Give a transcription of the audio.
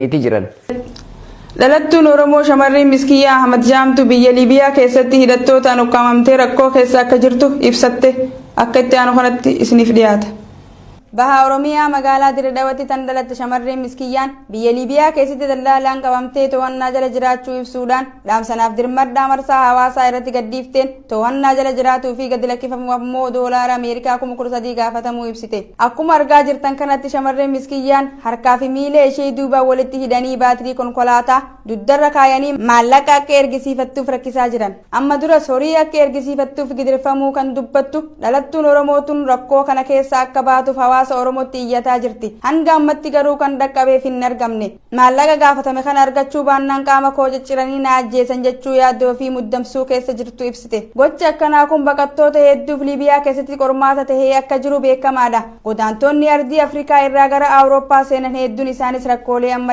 Itti jiran. Dhalattuun Oromoo shamarreen Miskiyyaa Ahmad Jaamtu biyya Liibiyaa keessatti hidhattootaan ukkaamamtee rakkoo keessa akka jirtu ibsatte. Akka itti aanu kanatti isiniif dhiyaata. Baha Oromiyaa magaalaa Dirre Dhawatti tan dhalatte shamarreen Miskiyyaan biyya Liibiyaa keessatti daldaalaan qabamtee to'annaa jala jiraachuu ibsuudhaan dhaamsanaaf dirmadhaa marsaa hawaasaa irratti gadhiifteen to'annaa jala jiraatuu fi gadi lakkifamuuf ammoo doolaara Ameerikaa 13,000 gaafatamuu ibsite. Akkuma argaa jirtan kanatti shamarreen Miskiyyaan harkaa fi miila ishee duubaan walitti hidhanii baatirii konkolaataa dugdarra kaayanii maallaqa akka ergisiifattuuf rakkisaa jiran. Amma duras horii akka ergisiifattuuf gidirfamuu kan dubbattu dhalattuun Oromoo tun rakkoo kana keessa akka baatuuf hawaasa Oromootti iyyataa jirti. Hanga ammatti garuu kan dhaqqabeef hin argamne. Maallaqa gaafatame kana argachuu baannaan qaama koo cicciranii na ajjeesan jechuu yaaddoo fi muddamsuu keessa jirtu ibsite. Gochi akkanaa kun baqattoota hedduuf Liibiyaa keessatti qormaata tahee akka jiru beekamaadha. Godaantonni ardii Afrikaa irraa gara Awurooppaa seenan hedduun isaanis rakkoolee amma